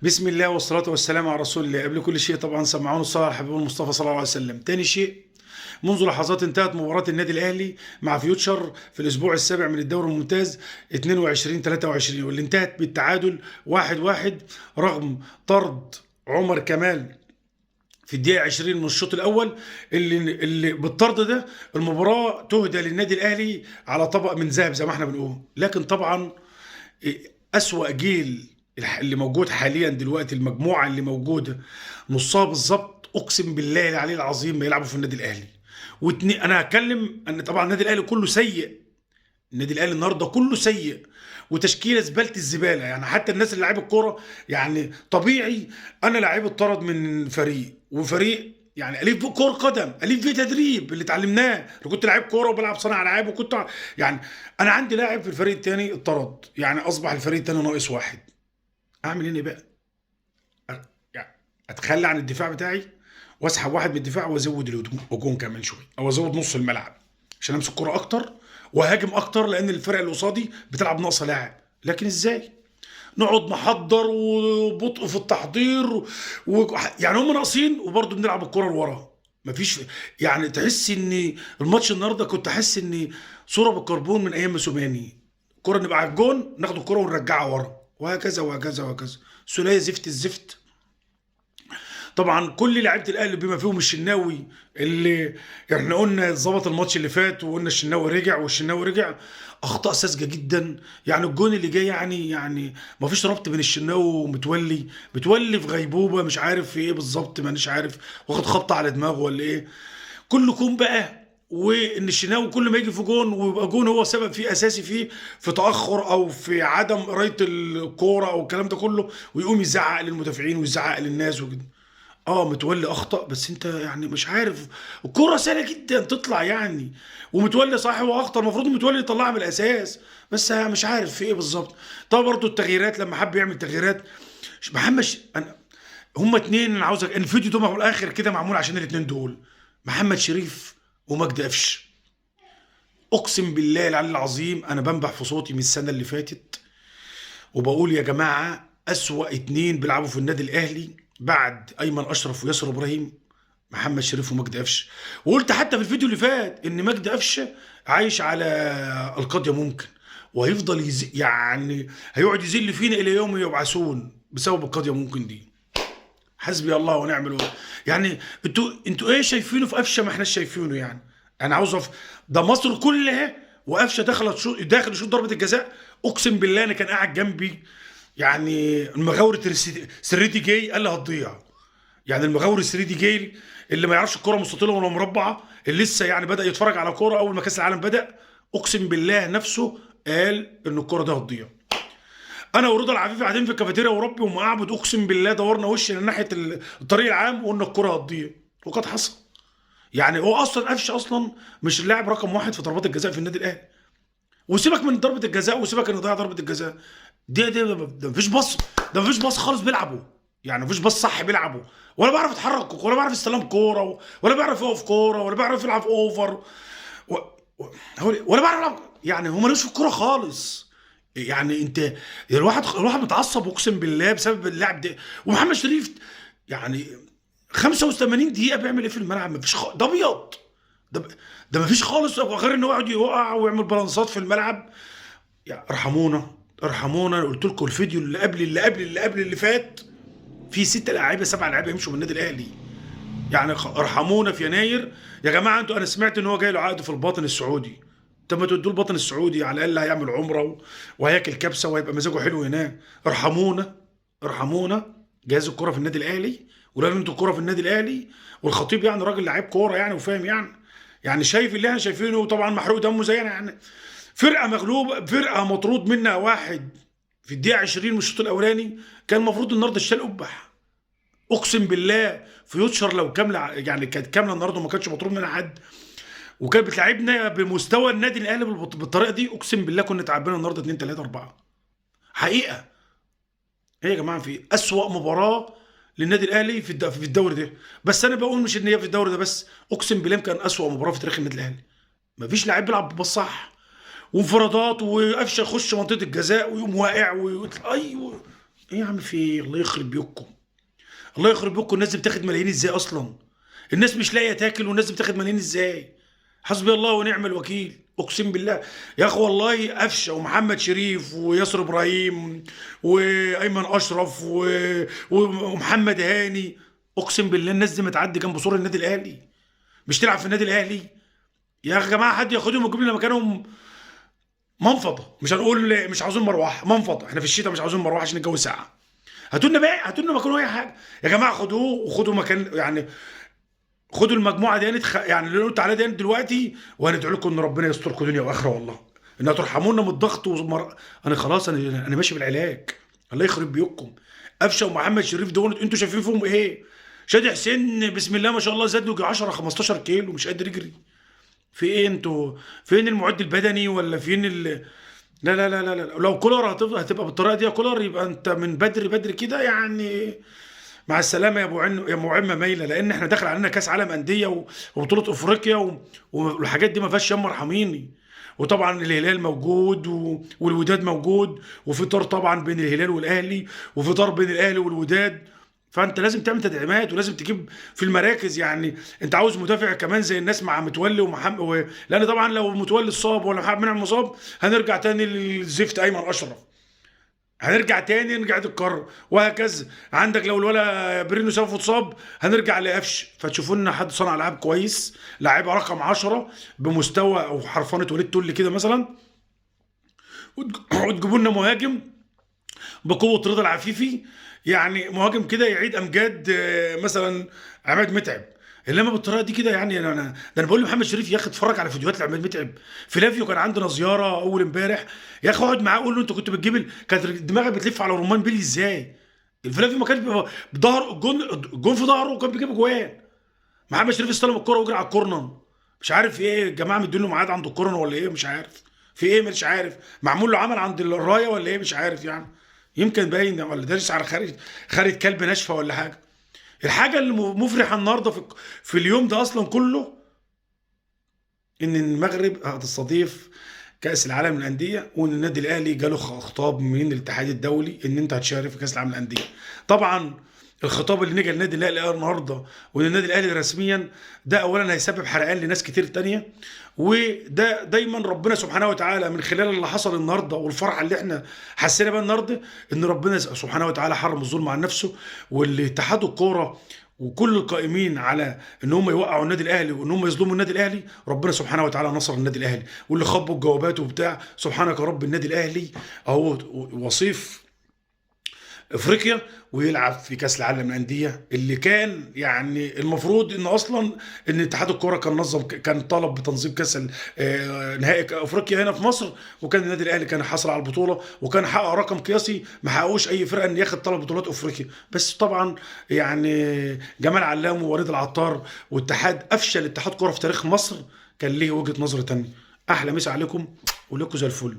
بسم الله والصلاة والسلام على رسول الله. قبل كل شيء طبعا سمعونا الصلاة على الحبيب المصطفى صلى الله عليه وسلم. تاني شيء، منذ لحظات انتهت مباراة النادي الأهلي مع فيوتشر في الأسبوع السابع من الدوري الممتاز 22-23، واللي انتهت بالتعادل 1-1 رغم طرد عمر كمال في الدقيقة 20 من الشوط الأول، اللي بالطرد ده المباراة تهدى للنادي الأهلي على طبق من ذهب زي ما احنا بنقول. لكن طبعا أسوأ جيل اللي موجود حاليا دلوقتي، المجموعة اللي موجودة نصها بالظبط أقسم بالله العلي العظيم ما يلعبوا في النادي الأهلي. واتنين، أنا هتكلم أن طبعا النادي الأهلي كله سيء، النادي الاهلي النهارده كله سيء وتشكيله زبالة الزبالة. يعني حتى الناس اللي لعيب الكورة، يعني طبيعي انا لعيب اتطرد من فريق، وفريق يعني الف كره قدم، الف في تدريب اللي اتعلمناه. انا كنت لعيب كورة وبلعب صانع العاب، وكنت يعني انا عندي لاعب في الفريق الثاني اتطرد، يعني اصبح الفريق الثاني ناقص واحد. اعمل ايه بقى؟ يعني اتخلى عن الدفاع بتاعي واسحب واحد من الدفاع وازود الهجوم كمان شوية، او ازود نص الملعب عشان امسك كرة اكتر وهاجم اكتر، لان الفرقة اللي قصادي بتلعب ناقصه لاعب. لكن ازاي نقعد نحضر وبطء في التحضير يعني هم ناقصين وبرضه بنلعب الكره لورا، مفيش. يعني تحس ان الماتش النهارده كنت احس ان صوره بالكربون من ايام موسيماني، الكره نبقى على الجون ناخد الكره ونرجعها ورا، وهكذا وهكذا وهكذا. سوليه زفت الزفت. طبعا كل لعيبة الاهلي بما فيهم الشناوي، اللي احنا قلنا ظبط الماتش اللي فات وقلنا الشناوي رجع، والشناوي رجع اخطاء ساذجة جدا. يعني الجون اللي جاي يعني ما فيش ربط بين الشناوي ومتولي، متولي في غيبوبة مش عارف في ايه بالظبط، مانيش عارف واخد خبطه على دماغه ولا ايه. كل كوم بقى، وان الشناوي كل ما يجي في جون ويبقى جون هو سبب فيه اساسي فيه في تاخر او في عدم قرايه الكورة او الكلام ده كله، ويقوم يزعق للمدافعين ويزعق للناس وكده. متولي اخطا، بس انت يعني مش عارف الكورة سهلة جدا تطلع يعني، ومتولي صح هو اخطا، المفروض متولي يطلعها من الاساس، بس مش عارف في ايه بالظبط. طب برضه التغييرات لما حب يعمل تغييرات محمد انا هما اتنين، انا عاوز الفيديو ده من الاخر كده معمول عشان الاتنين دول، محمد شريف ومجدي قفشه. اقسم بالله العلي العظيم انا بنبح في صوتي من السنة اللي فاتت وبقول يا جماعة اسوأ اتنين بيلعبوا في النادي الاهلي بعد ايمن اشرف وياسر ابراهيم، محمد شريف ومجدي قفشه. وقلت حتى في الفيديو اللي فات ان مجدي قفشه عايش على القضية ممكن، وهيفضل يعني هيقعد يذل فينا الى يوم يبعثون بسبب القضية ممكن دي. حسبي الله ونعم الوكيل. يعني انتوا ايه شايفينه في قفشه ما احناش شايفينه؟ يعني انا عاوز ده مصر كلها وقفشه دخلت داخل شوط ضربه الجزاء. اقسم بالله انا كان قاعد جنبي يعني المغاور سريتي جاي قال لي هتضيع. يعني المغاور السريتي جاي اللي ما يعرفش الكره مستطيله ولا مربعه، اللي لسه يعني بدا يتفرج على كورة اول ما كاس العالم بدا، اقسم بالله نفسه قال ان الكورة دي هتضيع. انا ورضا العفيفي قاعدين في الكافيتيريا وربي وما اعبد، اقسم بالله دورنا وشنا ناحية الطريق العام وقلنا الكورة هتضيع، وقد حصل. يعني هو اصلا قفشه اصلا مش اللاعب رقم واحد في ضربات الجزاء في النادي الاهلي. وسيبك من ضربه الجزاء وسيبك انه ضيع ضربه الجزاء دي ده مفيش باص، ده مفيش باص خالص بيلعبه، يعني مفيش باص صح بيلعبه، ولا بيعرف يتحرك، ولا بيعرف يستلم كورة، ولا بيعرف يقف كورة، ولا بيعرف يلعب over، ولا بيعرف يلعب. يعني هو ملوش في الكورة خالص. يعني انت الواحد متعصب اقسم بالله بسبب اللاعب ده. ومحمد شريف يعني 85 دقيقة بيعمل ايه في الملعب؟ مفيش ده ابيض، ده مفيش خالص غير انه يقعد يوقع ويعمل بالانسات في الملعب. يعني ارحمونا ارحمونا. قلت لكم الفيديو اللي قبل اللي قبل اللي قبل اللي فات في 6 لعيبة 7 لعيبة يمشوا من النادي الاهلي. يعني ارحمونا في يناير يا جماعة. انتوا انا سمعت ان هو جاي له عقد في الباطن السعودي، طب ما تدوا الباطن السعودي على الاقل هيعمل عمره وهياكل كبسة وهيبقى مزاجه حلو هناك. ارحمونا ارحمونا. جهاز الكورة في النادي الاهلي ولازم انتوا الكورة في النادي الاهلي، والخطيب يعني راجل لعيب كورة يعني وفاهم يعني شايف اللي احنا شايفينه، وطبعا محروق دمه زينا. يعني فرقه مغلوبه، فرقه مطرود منها واحد في الدقيقة 20 من الشوط الاولاني، كان المفروض النهارده الشال قبح. اقسم بالله فيوتشر لو كاملة يعني كانت كاملة النهارده وما كانش مطرود منها حد، وكانت بتلعبنا بمستوى النادي الاهلي بالطريقة دي، اقسم بالله كنا تعبنا النهارده 2 3 4 حقيقة. ايه يا جماعة في اسوأ مباراة للنادي الاهلي في الدوري ده؟ بس انا بقول مش ان هي في الدوري ده بس، اقسم بالله كان اسوأ مباراة في تاريخ النادي الاهلي. مفيش لعيب بيلعب بالصح، وانفرادات، وقفشه يخش منطقة الجزاء ويقوم واقع ايوه. ايه يا عم في ايه؟ الله يخرب بيوتكم، الله يخرب بيوتكم. الناس دي بتاخد ملايين ازاي اصلا؟ الناس مش لاقيه تاكل والناس دي بتاخد ملايين ازاي؟ حسبي الله ونعم الوكيل، اقسم بالله يا اخي والله. قفشه ومحمد شريف وياسر ابراهيم وايمن اشرف ومحمد هاني، اقسم بالله الناس دي ما تعدي جنب سور النادي الاهلي، مش تلعب في النادي الاهلي. يا جماعة حد ياخدهم ويجيب لنا مكانهم منفضه، مش هنقول مش عاوزين مروحة، منفضه، احنا في الشتاء مش عاوزين مروحة عشان الجو ساقع. هاتوا لنا بقى، هاتوا لنا مكانه اي حاجة يا جماعة، خدوه وخدوا مكان، يعني خدوا المجموعة دي يعني اللي قلت عليها دي دلوقتي، وهندعي لكم ان ربنا يستركم دنيا واخره والله، ان ترحمونا من الضغط انا خلاص، انا ماشي بالعلاج. الله يخرب بيوتكم. قفشه ومحمد شريف دول انتوا شايفين فيهم ايه؟ شادي حسين بسم الله ما شاء الله زاد له 10 15 كيلو، مش قادر يجري. في ايه انتوا؟ فين المعد البدني ولا فين لا لا لا لا لا. لو كولر هتبقى بالطريقة دي يا كولر، يبقى انت من بدري بدري كده يعني. مع السلامة يا ابو عن يا ابو عمه مايلة، لان احنا داخل علينا كاس عالم اندية وبطولة افريقيا والحاجات دي ما فيهاش ياما ارحميني. وطبعا الهلال موجود والوداد موجود، وفي طار طبعا بين الهلال والاهلي، وفي طار بين الاهلي والوداد. فانت لازم تعمل تدعيمات ولازم تجيب في المراكز. يعني انت عاوز مدافع كمان زي الناس مع متولي ومحمد لان طبعا لو متولي اتصاب ولا محمد منعم مصاب هنرجع تاني للزفت ايمن اشرف، هنرجع تاني نرجع نتكرر وهكذا. عندك لو الولا برينو سافو اتصاب هنرجع لقفش. فتشوفوا لنا حد صنع العاب كويس، لاعيبه رقم 10 بمستوى او حرفنه وليد تولي كده مثلا، وتجيبوا لنا مهاجم بقوة رضا العفيفي، يعني مهاجم كده يعيد امجاد مثلا عماد متعب. انما بالطريقة دي كده يعني انا ده انا بقول لمحمد شريف يا اخي اتفرج على فيديوهات لعماد متعب. فلافيو كان عندنا زيارة اول امبارح، يا اخي اقعد معاه قول له انت كنت بتجيب كانت دماغك بتلف على رمان بيلي ازاي؟ الفلافيو ما كانش بظهر الجون في ظهره وكان بيجيب جوان. محمد شريف استلم الكورة وجري على ال corner، مش عارف ايه الجماعة مدين له ميعاد عند ال corner ولا ايه، مش عارف في ايه، مش عارف معمول له عمل عند الراية ولا ايه، مش عارف يعني، يمكن باين ولا دارس على خارج كلب ناشفة ولا حاجة. الحاجة اللي مفرحة النهارده في اليوم ده اصلا كله، ان المغرب هتستضيف كاس العالم للاندية، وان النادي الاهلي جاله خطاب من الاتحاد الدولي ان انت هتشارك في كاس العالم للاندية. طبعا الخطاب اللي نجا النادي الاهلي النهارده، وان النادي الاهلي رسميا ده اولا هيسبب حرقان لناس كتير تانية، وده دايما ربنا سبحانه وتعالى من خلال اللي حصل النهارده والفرحه اللي احنا حسينا بيها النهارده، ان ربنا سبحانه وتعالى حرم الظلم عن نفسه، واللي اتحاد الكورة وكل القائمين على ان هم يوقعوا النادي الاهلي وان هم يظلموا النادي الاهلي، ربنا سبحانه وتعالى نصر النادي الاهلي، واللي خبوا الجوابات وبتاع سبحانك يا رب. النادي الاهلي اهو وصيف افريقيا ويلعب في كاس العالم للاندية، اللي كان يعني المفروض ان اصلا ان اتحاد الكورة كان نظم، كان طلب بتنظيم كاس نهائي افريقيا هنا في مصر، وكان النادي الاهلي كان حصل على البطولة وكان حقق رقم قياسي ما حققوش اي فرقه ان ياخد 3 بطولات افريقيا. بس طبعا يعني جمال علام ووليد العطار واتحاد افشل اتحاد كورة في تاريخ مصر كان ليه وجهه نظر تانية. احلى مسا عليكم ولكم زي الفل.